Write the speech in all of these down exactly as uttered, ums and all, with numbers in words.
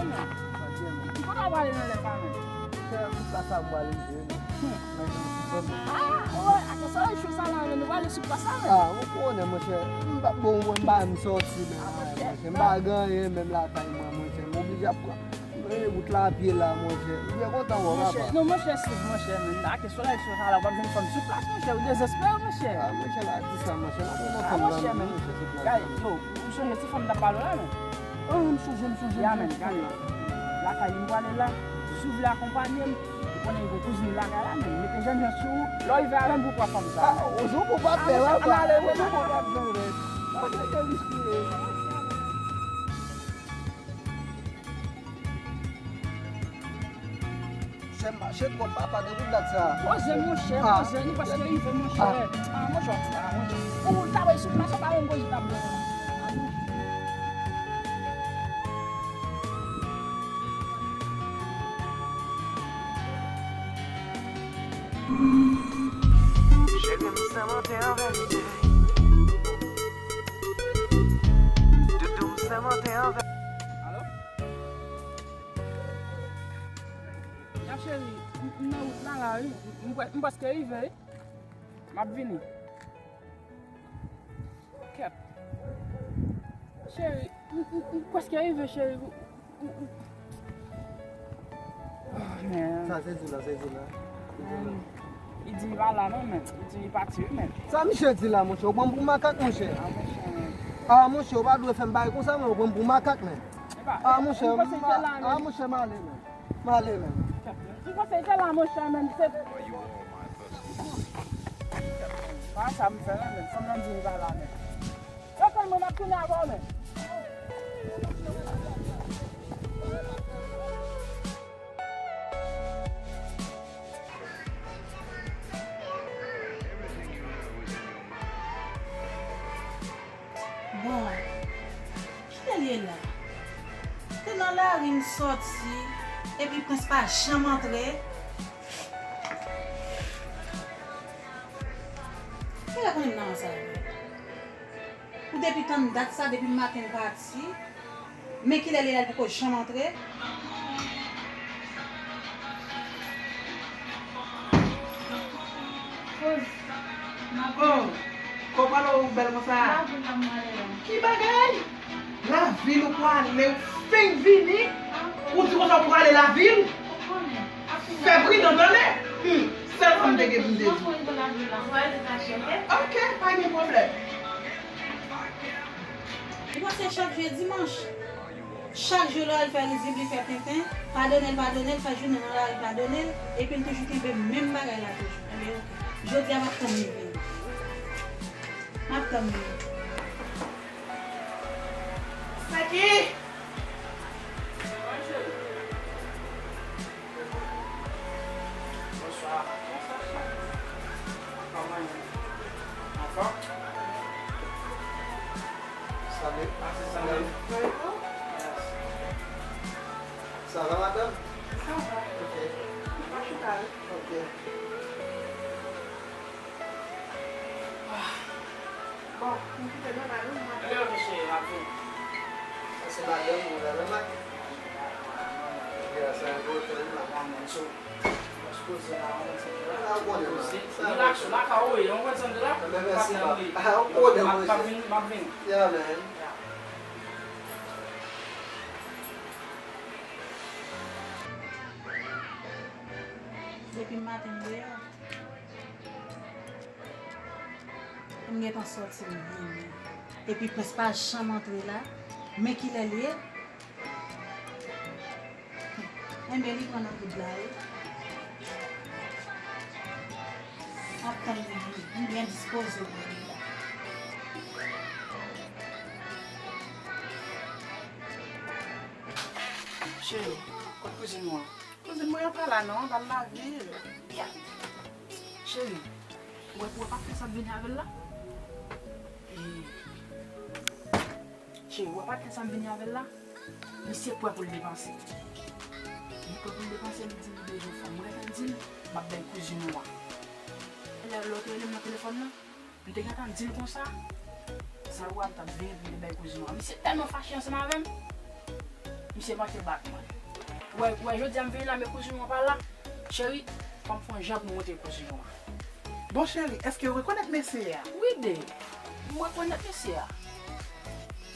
Ki kote w prale nan lè sa menm? Monchè, sou plas la m prale jwe, men. Nan yon ti fanm. Ah, wè, atè sa, chou sa la, men nou prale sou plas la, men. Ah, ou konnen, monchè, m pa bon, mwen, m pa m sòti, men, monchè, m pa gen anyen, menm lakay mwen, monchè, m oblije ap pran, eh, wout la pye la, monchè. M byen kontan wè w, papa. Non, monchè, Steve, monchè, men, atè sa, chou sa la, w ap jwenn fanm sou plas, monchè, ou dezespere, monchè. Ah, monchè, pa di sa, monchè, m ap jwenn yon fanm nan, monchè, sou plas la. Yo, ou sonje ti fanm m t ap pale w la, men. Oh, m sonje, m sonje, m sonje. Ya, men, gade. Lakay li m prale la, si w vle akonpanye m, ou konnen gen kouzin lakay la, men mete jan jan sou ou. Lè w rive avè m pou pran fanm sa. Ah, ou sou kou pa fè la, pa. Ou sou kou pa fè, men. Pa fè ke li sou. Monchè, m mache twòp, papa, depi dat sa. Poze, monchè, poze, nou prèske rive, monchè. Ah, monchè, ah, monchè. Ou ta wè sou plas, ou pa menm poze tab la. Ah, monchè. Cheri, m sèmante an verite. Doudou, m sèmante an verite. Alo? Ya cheri, m, m nan wout la, la, wi. M, m prè-, m prèske rive, wi. M ap vini. Kèt. Cheri, m, m, m prèske rive, cheri. Ou, ou, ou. Oh, man. Sa se di la, se di la. Man. Li di li pa la, non, men. Li di li pati, wi, men. Sa misye di la, monchè? Ou pran m pou makak, monchè? Ah, monchè, men. Ah, monchè, ou pa dwe fè m bagay konsa, men ou pran m pou makak, men. Ah, monchè, m, ah, monchè, m ale, men. M ale, men. M panse l te la, monchè, men se pa sa m fè, non, men. Fanm nan di m pa la, men. Yo konn mwen, m ap tounen avè w, men. Bon, kilè l ye la? Te nan lari m sòti, epi Prens pa janm antre. Kilè konnen m nan sa? Ou depi tann dat sa, depi maten l pati. Men kilè l ye la, l poko janm antre. Koz, oh, kòman w bèl konsa? Lavil la m prale la. Ki bagay? Lavil ou prale, ou fenk vini? Ou di konsa ou prale lavil? Fè pridan tande. Hmm, sèl sa m te gen pou m te di. Ok, pa gen pwoblèm. Ou panse chak jou e dimanch? Chak jou lè w al fè rizib, li fè tenten, padone l, padone l, fè jounen nan lari padone l, epi l toujou kenbe menm bagay la toujou. Enben, oke. Jodi a, m ap tann li vini. M ap tann li. Saki! Bonswa. Kòman ye? Anfòm? Salut. Mèsi. Ça va, madame? Ça va. Ok. Mwen chita wi. Ok. Bon, nou kite nou la, nou, mwen. Lè yo mesye, m ap vin. Sa se madanm ou la, la, la. Grasa a, yo te la. Amen. So, mwen sipoze la, mwen santi la. Ah, ou konnen, man. Relax, la ka ou ye, ou konprann sa m di la? Mèsi, papa. Ah, ou konnen, man. M ap vin, m ap vin. Yeah, man. Depi maten m deyò. M gentan sòti m vini. Epi Prens pa janm antre la. Men kilè l ye? Enben, li pran nan goud la, wi. M ap tann li vini. M byen dispoze pou li la. Cheri, kot kouzin mwen an? Kouzin mwen an pa la non, l al lavil. Cheri, ou wè, ou wè patnè sa m vini avè l la? E, cheri, ou wè patnè sa m vini avè l la? Misye prè pou l depanse. Li prè pou l depanse, li di li bezwen fanm. Ou wè sa l di m? M ap bay kouzin ou a. E lè lè w te rele m nan telefòn nan, m te gentan di l konsa. Sa ou a m t ap vini pou m te bay kouzin ou a. Misye tèlman fache ansanm avè m. Misye manke bat mwen. Wè, wè, jodi a m vini la, men kouzin mwen pa la. Cheri, fò m fè yon jan pou m montre kouzin mwen. Bon, cheri, èske w rekonèt mesye a? Wi, bebe. M rekonèt mesye a.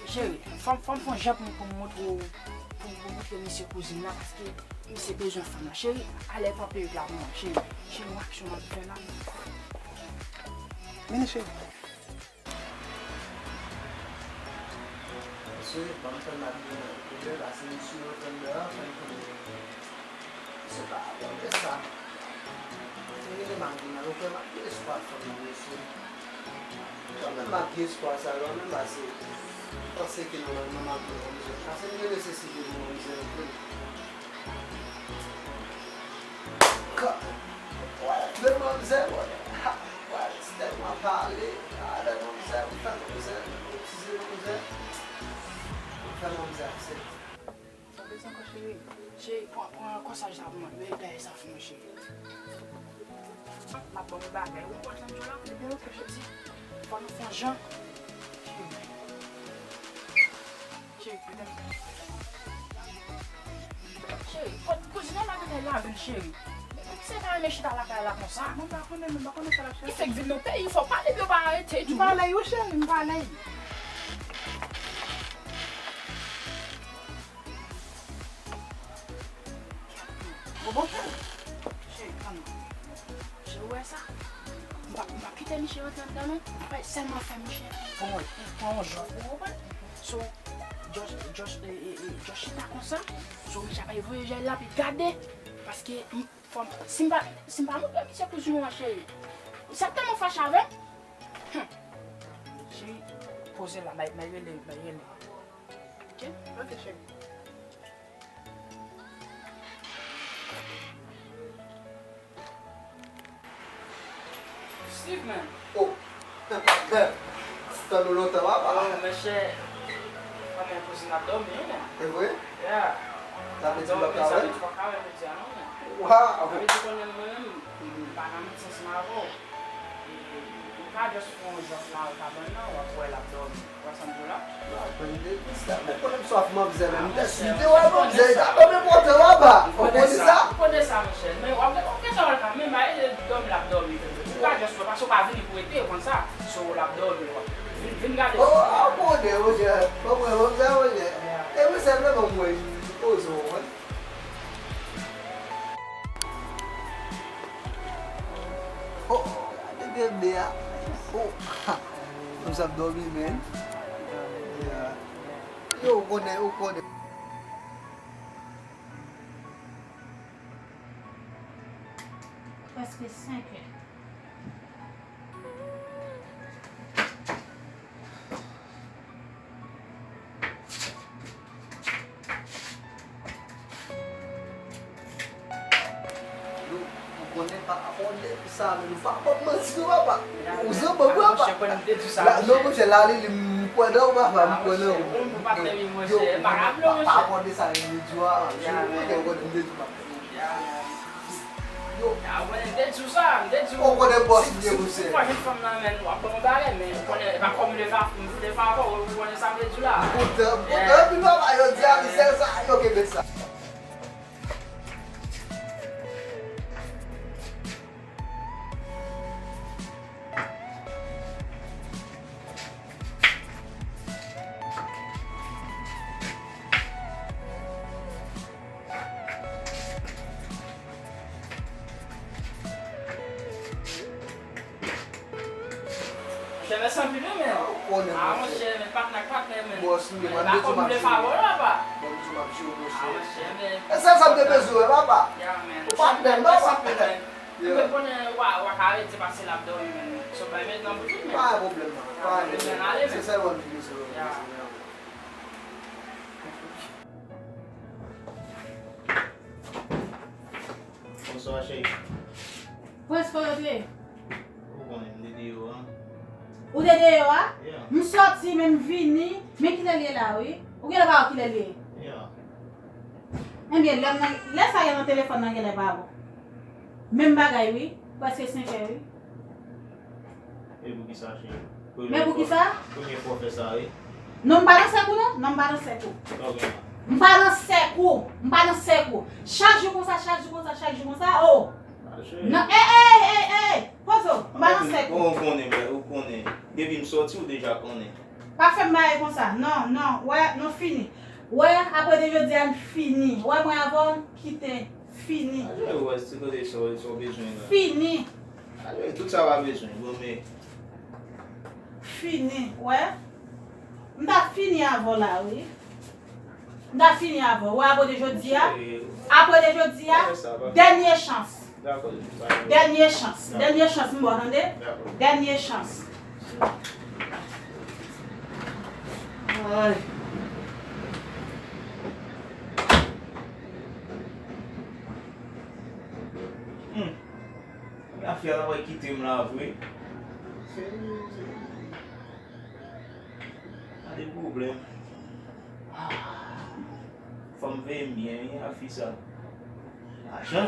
Cheri, fò m, fò m fè yon jan pou m, pou m montre w, pou, pou m montre misye kouzin nan, paske misye bezwen fanm nan. Cheri, ale pran perik la pou mwen, cheri. Cheri, yon aksyon m ap fè la. Vini, cheri. Mesye, ban m fè m abiye nan koulè, pase m sou yo fè m dèyè, fè m konnen. Se pa bon de sa. Te rele m ak Dina, yo fè m ap gen espwa fanm nan, mesye. Kanmenm m ap gen espwa sa yo, menm pase panse ke nòmalman m ap gen manmzèl. Pase m gen nesesite pou manmzèl vre. Ka, wè, de manmzèl, wè, ha, wè, tèlman pale, ale manmzèl, fè manmzèl, koutize manmzèl, fè manmzèl aksepte. Sa bezwen ankò, cheri. Cheri, pran, pran kòsaj sa pou mwen. Men dèyè sa pou mwen, cheri. M ap ban w bagay. Ou konprann sa m di w la? Ebyen, oke, cheri. Fò nou fè yon jan. Cheri, kite m. Cheri, kot kouzin nan la gentan lavil, cheri. Men poukisa l pa renmen chita lakay la konsa? Mwen pa konnen, mwen pa konnen sa l ap chèche. Li fèk vin nan peyi, fò pale pou yo pa arete tou. M pa lè yo, cheri, m pa lè yo. Bon, bon, cheri. Cheri, tann mwen. Cheri, ou wè sa? M p ap, m p ap kite misye rantre anndan, non. Apre, sèlman fè misye pran, pran yon jòf, ou konprann? So, Josh, Josh, e, e, e, Josh chita konsa. So, misye ap voye jay la, pi gade. Paske, m, fò m, si m pa, si m pa montre misye kouzin mwen an, cheri, misye ap tèlman fache avè m. Hum. Cheri, poze la, bay, bay rele, bay rele. Ok? Ok, cheri. Steve, man. Oh. Tann ou lontan, papa. Oh, monchè. Kòman kouzin ap dòmi, wi, man. E vre? Yeah. Sa vle di l pa ka wè? Sa vle di l pa ka wè jodi a, non, man. Wow. Sa vle di konnen mwen menm, m pa nan medsen ansanm avè w. E, ou ka just pran yon jòf la nan kabann nan, w ap wè l ap dòmi. Ou wè sa m di w la? Bon, m te, m te, m te konn m swaf manzè, men m te si m te wè manzè, li ta konn enpòtan, papa. Ou konnen sa? Ou konnen sa, monchè. Men w ap, w ap gentan wè l kanmenm, a, e dòmi l ap dòmi. Ou pa just wè, paske w pa vini pou rete, ou konn sa. So, l ap dòmi, w ap vin, vin gade. Oh, a, konnen, monchè. Bon, mwen, manzè, monchè. E wi, se vre, bon, mwen, poze w, wi. Oh, gade bebe a. Oh, ha. Konsa ap dòmi, men. Yeah. Yo, ou konnen, ou konnen. Prèske senk è. Yo, ou konnen pa abòne pou sa, men nou pa ap manti non, papa. Ou zanmi mwen, papa. Non, monchè, la, li, li, m kwè nan ou, papa, m kwè nan ou. Yo, pa, pa abòne sa, li di a, yo, ou konnen, m te di w pa. Yo. Ya, mwen, m te di w sa, m te di w. Ou konnen bòs m ye, monchè. Si fwa jwenn fanm nan, men, w ap ban m bagay, men ou konnen, e pa kòm m vle fa-, m vle favè w, ou konnen sa m vle di w la. M kontan, m kontan, epi papa, yo di a, se sa, yo kenbe sa. Monchè, mèsi anpil, wi, men. Ah, monchè, men patnè ak patnè, men. Bòs, m te mande tou, m ap jwe. Bon, tou, m ap jwe, monchè. Ah, monchè, men. E sèl sa m te bezwen wè, papa. Ya, men. Ou patnè m, papa. Mwen konnen w a, w a ka rete pase l ap dòmi, men. So, bay men nan bouch ou, men. Pa gen pwoblèm, non. Pa gen pwoblèm. Se sèl mwen ki bezwen wè. Ya. Bonswa, cheri. Prens, kote w te ye? Ou konnen, m te deyò a. Ou te deyò a? Yeah. M sòti, men m vini, men kilè l ye la, wi. Ou genlè pa wè kilè l ye. Yeah. Ebyen, lè m nan, lè sa y a nan telefòn nan genlè pa bon. Menm bagay, wi. Prèske senk è, wi. E poukisa, cheri? Men poukisa? Premye fwa w fè sa, wi. Non, m pa nan sèk ou, non. Non, m pa nan sèk ou. Ok, man. M pa nan sèk ou. M pa nan sèk ou. Chak jou konsa, chak jou konsa, chak jou konsa. Oh. Non, ey, ey, ey, ey. Poze w. M pa nan sèk ou. Ou konnen, men, ou konnen. Depi m sòti, ou deja konnen. Pa fè m bagay konsa. Non, non. Wè, nou fini. Wè, apre de jodi a, n fini. Wè, mwen avè w, n kite. Fini. Aje, ou wè, ti kote sa, sa w bezwen la. Fini. Aje, tout sa w pa bezwen. Bon, men. Fini. Wè. M t ap fini avè w la, wi. M ta fini avè w. Wè, apre de jodi a, apre de jodi a, dènye chans. Dènye chans. Dènye chans, m ba w, tande? Dènye chans. Ay. Hmm. Afè a pa kite m la vre. Pa de pwoblèm. Fò m veye m byen, wi, ak fi sa. Lajan.